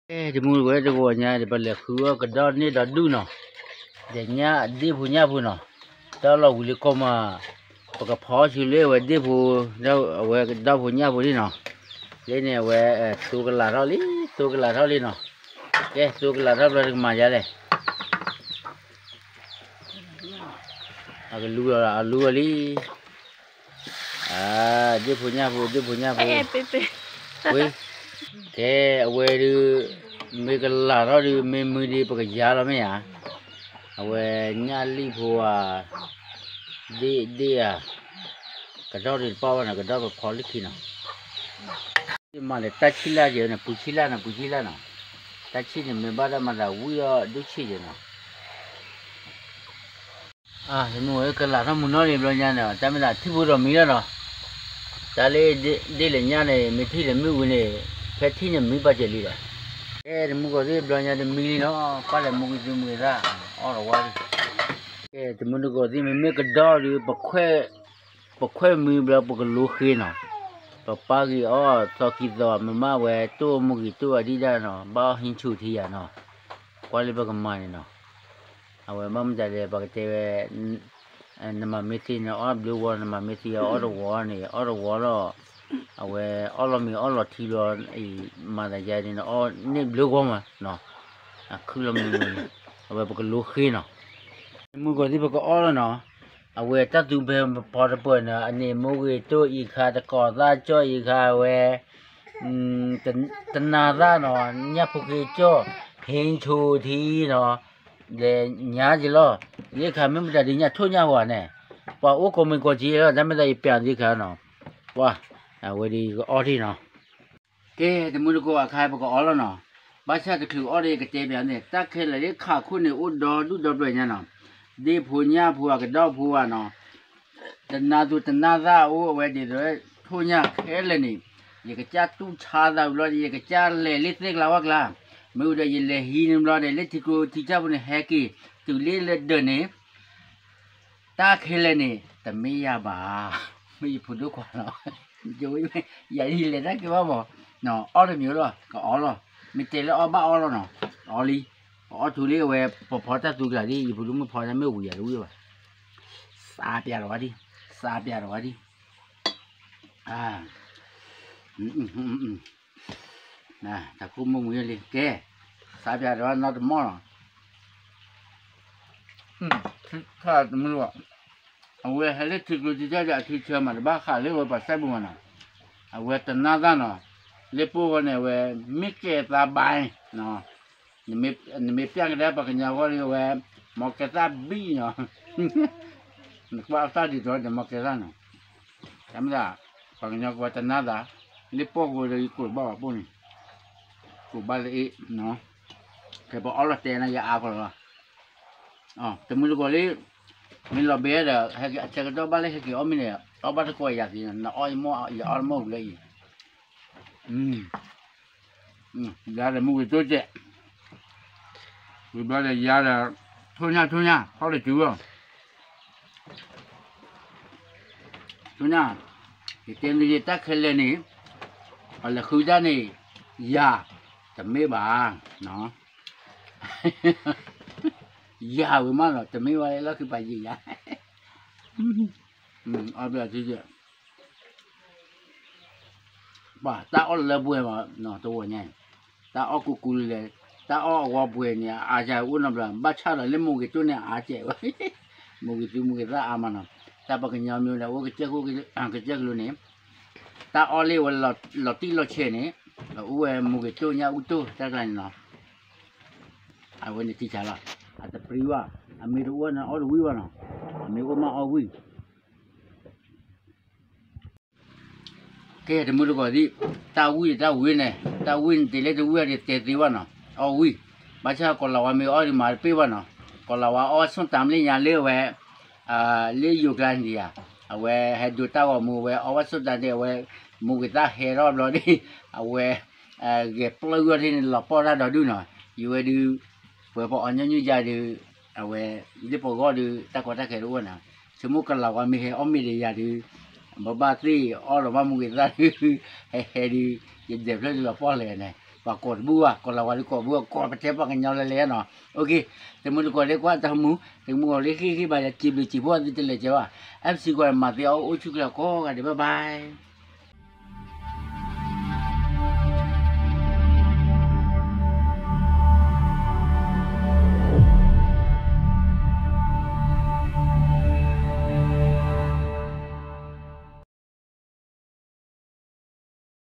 တမူတကိးတဂီၤညါ ပလဲၤဃုအီၣ်ကဒီးန့ၢ်ဒီးဒူၣ်နီၤ, ဒီးညၣ်ဒ့ၣ်ဖိညၣ်ဖိနီၤ, တၢ်လီၢ်ဝံၤလၢကီၢ်မး, ပကဖီအီၣ်ဆူလၢအဝဲဒ့ၣ်ဖိ, အဝဲကဒီၣ်ဖိညၣ်ဖိလံနီၤ, လၢန့ၣ်အဝဲ သိကလးထီၣ်လံ, သိကလးထီၣ်လံနီၤ, ကဲသိကလးထီၣ်ဘျီတကမၤယါလဲၣ် အကလူလီၤ အလူလီၤလံ, ဒ့ၣ်ဖိညၣ်ဖိ ဒ့ၣ်ဖိညၣ်ဖိ, ကဲအဝဲဒုး, မ့ၢ်ကလးထီၣ်ဒုး မ့ၢ်မုၢ်ဒုး ပကယါလီၤမ့ၢ်ဧါ, အဝဲညၣ်လံၣ်ဖိဧါ, ဒ့ၣ်ဒ့ၣ်ဧါ, ကဒီၣ်ဒုးတပၣ်ဘၣ်နီၤ ကဒီၣ်ပဖီလၢခံနီၤ မၤလဲၤတၢ်ဆံၣ်လၢ်ကဲန့ၣ် ပူၤဆံၣ်လၢ်နီၤ ပူၤဆံၣ်လၢ်နီၤ, တၢ်ဆံၣ်န့ၣ်မ့ၢ်ဘၣ်ဒၣ်မၤသးဝံၣ်အီၣ်ဒိၣ်ဆံၣ်ကဲနီၤ, တမုၢ်ဝဲကလးထီၣ်မုၢ်နီၢ်လံဘျီညါန့ၣ် တၢ်မ့ၢ်သးထံၣ်ဖိဒီးမံလီၤနီၤ, တၢ်လၢဒ့ၣ်လဲၤညၣ်န့ၣ် မ့ၢ်ထံၣ်လဲၤမုၢ်ဝံၤန့ၣ်, ဖဲထံၣ်န့ၣ်မံဘၣ်ကဲလံဒီး, ကဲတမုၢ်ကီၢ်သ့ၣ်ဘျီညါတမံလံနီၤ ပၢ်လဲၤမူကံသုမုၢ်သၣ်, အီၣ်တဝါလံ, ကဲတမုၢ်တကိးသ့ၣ်မ့မ့ၢ်ကဒီၣ်ဒီး ပခွဲၣ်မံဘျီပကလိဃ့နီၤ, ပပၢ်ဂ့ၤအီၣ်သီခံသီ မမၢ်ဝဲတိၢ်မူဂ့ၤတိၢ်အဒံၣ်ဒၣ်နီၤ ဘၣ်အီၣ်ဟံဆူၣ်ထံယၤနီၤ, ကွၢ်လၢပကမၤန့ၣ်နီၤ, အဝဲဘၣ်မတၤလဲၣ် ပကတဲဝဲ နမၤမ့ၢ်သ့န့ၣ် အီၣ်ဘျုးဝီ နမၤမ့ၢ်သ့အီၣ်တဝီန့ၣ် အီၣ်တဝီလီၤ, အဝဲအီၣ်လီၤမ့ၤအီၣ်လီၤထံလီၤ, မၤသးယါန့ၣ် အီၣ်န့ၢ်ဘျုးဝီမးနီၤ, အခုလီၤမ့ၤန့ၣ်, အဝဲပကလိဃ့နီၤ, မုၢ်ကီၢ်သ့ၣ်ပကအီၣ်လီၤနီၤ, အဝဲတၢ်သူဖဲပဖီတပၢၢ်န့ၣ် အန့ၣ်မူဂ့ၤတိၢ်အံၤခါ တကီၤသၣ်ကၠီၣ်အံၤခါဝဲ တနၤသၣ်နီၤ ညၣ်ဖိဃ့ကၠီၣ် ဟ့ဆူၣ်ထံနီၤ, ဒီးညါက့ၤလီၤ, ယခါမ့ၢ်မတၤဒ်ညၣ်ထိၣ်ညၣ်ဟူဧါန့ၣ်, ပှၤအိၣ်ကိးမံၤကိးက့ၤလီၤ တၢ်မ့ၢ်သးယပျးသ့ခါနီၤ, ပှၤ, အဝဲဒ်ကအီၣ်ထံနီၤ, ကဲတမုၢ်တကိးအခါပကအီၣ်လီၤနီၤ, ဘၣ်ဆၣ်တချုးအီၣ်ဒီးယကတဲပျးန့ၣ် တၢ်ခဲလၢာ်လၢခးခိၣ်န့ၣ်အိၣ်ဒီဒူၣ်ဒီပျၢၤညါနီၤ, ဒ့ၣ်ဖိညၣ်ဖိအကဒီၣ်ဖိဘၣ်နီၤ တနၤသူတနၤသၣ်အိၣ်အဝဲဒ်သိး ထိၣ်ညၣ်ခဲလၢာ်န့ၣ်, ယကစၢ်တူၢ်ဆါသးဘျီဒီး ယကစၢ်လဲၤလၢသ့ၣ်ကျါဝၣ်ကျါ, မ့ၢ်ဝံၤဒီးယလဲၤဟံးန့ၣ်ဘျီဒီး လၢထံကျိထံဆၣ်ဖိန့ၣ် ဟဲက့ၤ တုၤလၢလၢဒၢးန့ၣ် တၢ်ခဲလၢာ်န့ၣ် တမ့ၢ်ယၤဘၣ်, မ့ၢ်ယဖိဒိၣ်ခွါလီၤ, ယလဲၤတၢ်က့ၤဘၣ်မး, အီၣ်တမံၤလီၤ ကအီၣ်လီၤ, မ့ၢ်တဲလၢအီၣ်ဘၣ်အီၣ်လီၤနီၤ, အီၣ်လံ, အီၣ်ထူလံအဝဲ ပဖီတၢ်သူကျါဒ် ယဖိဒိၣ်မုၣ်ဖီတၢ်မ့ၢ်ဝံၤယၤတဝံၣ်ဘၣ်, စးပျးတဝါဒံ, စးပျးတဝါဒံ, တၢ်ခိၣ်မုၢ်မုၢ်လံ ကဲ, စးပျးတဝါနီတမီၢ်လီၤ, ခါတမုၢ်လီၤ, အဝဲဟဲလၢထံကျိထံဆၣ်ဒီးအထံဆၢမး တဘၣ်ဃးလၢဝဲပှၤစဲဘူးမးနီၤ, အဝဲတနၤသၣ်နီၤ, လၢပှိၢ်ဝဲန့ၣ် အဝဲ မ့ၢ်ကဲသးဘၣ်, နမ့ၢ်ပျၢ်ကဒါပှၤကညီအဂီၢ်ဒီးအဝဲ မ်ကဲသၣ်ဘံၣ်နီၤ, နကွၢ်အသၣ်ဒ်သိးဒီးမ်ကဲသၣ်နီၤ, တၢ်မ့ၢ်သး ပှၤကညီကဝဲတနၤသၣ်, လၢပှိၢ်ဃိဒီးယကိးဘၣ်ပှၤပိၢ်န့ၣ်, ကိးဘၣ်လၢအ့ၣ်, ကဲပအီၣ်လီၤတဲာ်န့ၣ် ယအါကီးလီၤ, တမုၢ်တကိးလံ, မ့ၢ်လီၤဘဲဒီး ဟဲက့ၤအဆၢကတီၢ်ဘၣ်လၢဟဲက့ၤအီၣ်မ့ၢ်န့ၣ် အီၣ်ဘၣ်တကိးယၤသ့, နအီၣ်ယမိၢ်ယအီၣ်တမိၢ်ဝံၤလၢအံၤ, ယၤဒီးမူဂ့ၤတိၢ်စဲး, ဝံၤဘျီဒီးယၤဒီး ထိၣ်ညၣ်ထိၣ်ညၣ် ထီၣ်လၢစုလီၤ, ထိၣ်ညၣ်, ယတဲန့ၣ်တၢ်ခဲလၢာ်န့ၣ်, ပှၤလဲၤဃုတၢ်န့ၣ်, ယၤ, တမ့ၢ်ဘၣ်, ယၤဝံၤမးလီၤ တမ့ၢ်ဝဲလၢလီၢ်ခံပှၤယံာ်ယၤ, အီၣ်ဘျီ ပှၤတၢ်အီၣ်လၢပှဲၤမး တဂီၤညါအံၤ, တၢ်အီၣ်ကူကူလံလဲၣ်, တၢ်အီၣ်အဂီၤပှဲၤန့ၣ် အအါယၤအိၣ်နီတဘျီ, ဘၣ်ဆၣ်ဒီးလၢမူဂ့ၤတိၢ်န့ၣ် အအါစဲးဝဲ, မူဂ့ၤသုမူဂ့ၤသၣ်အါမးနီၤ, တၢ်ပှၤကညီမ့ၢ်လၢအိၣ်ကစၢၢ်ခိၣ် ကစၢၢ်ကလိန့ၣ်, တၢ်အီၣ်လၢဝဲလီၤတံၢ်လီၤဆဲးန့ၣ်, အအိၣ်ဝဲမူဂ့ၤတိၢ်ညၣ်အူတိၢ်တၢ်ကျါန့ၣ်နီၤ အဝဲန့ၣ်ထံဆးလီၤ, အတပြံဘၣ်, အမ့ၢ်တအိၣ်န့ၣ်အီၣ်တဝံၣ်ဘၣ်နီၤ, အမ့ၢ်အိၣ်မးအီၣ်ဝံၣ်, ကဲတမုၢ်တကိးသ့ၣ်, တၢ်ဝံၣ်တၢ်ဝံၣ်န့ၣ်, တၢ်ဝံၣ်န့ၣ်တဲလၢတဝံၣ်အီၤဒီးတဲသ့ဘၣ်နီၤ, အီၣ်ဝံၣ်, ဘၣ်ဆၣ်ကိးလၤဝါမ့ၢ်အီၣ်ဒီးမၤတပ့ၢ်ဘၣ်နီၤ, ကိးလၤဝါအီၣ်ဝဲဆိၣ်တၢ်မ့ၢ်လၢညါလၢဝဲ လၢယိၤကျါန့ၣ်ယၤ, အဝဲဟဲဒိးတၢ်ဂီၤမူဝဲအီၣ်ဝဲဆိၣ်တၢ်န့ၣ် အဝဲ မူဂ့ၤသၣ်ဟဲထီၣ်ဘျီဒီး အဝဲ ဂဲၤပျၢၢ်ဂီၢ်ထံန့ၣ် လီၤပှီၢ်တၢ်ဒီဒူၣ်နီၤ, ယဝဲဒုး ပှဲၤပအီၣ်ညီနုၢ်ယါဒီး အဝဲ လၢပဂီၢ်ဒီး တၢ်ကီတၢ်ခဲတအိၣ်နီၤ, ဆိကမိၣ်ကလၤဝါမ့ၢ်ဟဲအီၣ်မ့ၤဒီးယၤဒီး ဘၣ်ဘၣ်သ့ၣ်အီၣ်လီၤဘၣ်မူဂ့ၤသၣ်ဒီး ဟဲဟဲဒီး ယဒဲးဖျၢၣ်လီၤပှီၢ်လဲၣ်န့ၣ်, ပှၤကိးတဘူၣ်ဘၣ်, ကိးလီၤဝဲဒၣ်ကိးဘူၣ်, ကိးပတဲပှၤကညီလၢလဲၣ်နီၤ. တမုၢ်တကိးလၢကွၢ်တၢ်မူ, တမုၢ်ကိးလၢဃ့ၢ်ဃ့ၢ်ဘၣ်ယၤ စံးဘျုးစံးဖှိၣ်သုတလၢာ်ကဲဘၣ်, အဲၣ်ပစံးကီး မၤသ့အီၣ်အိၣ်ဆူၣ်ချ့ကိးဂၤဒဲး bye bye.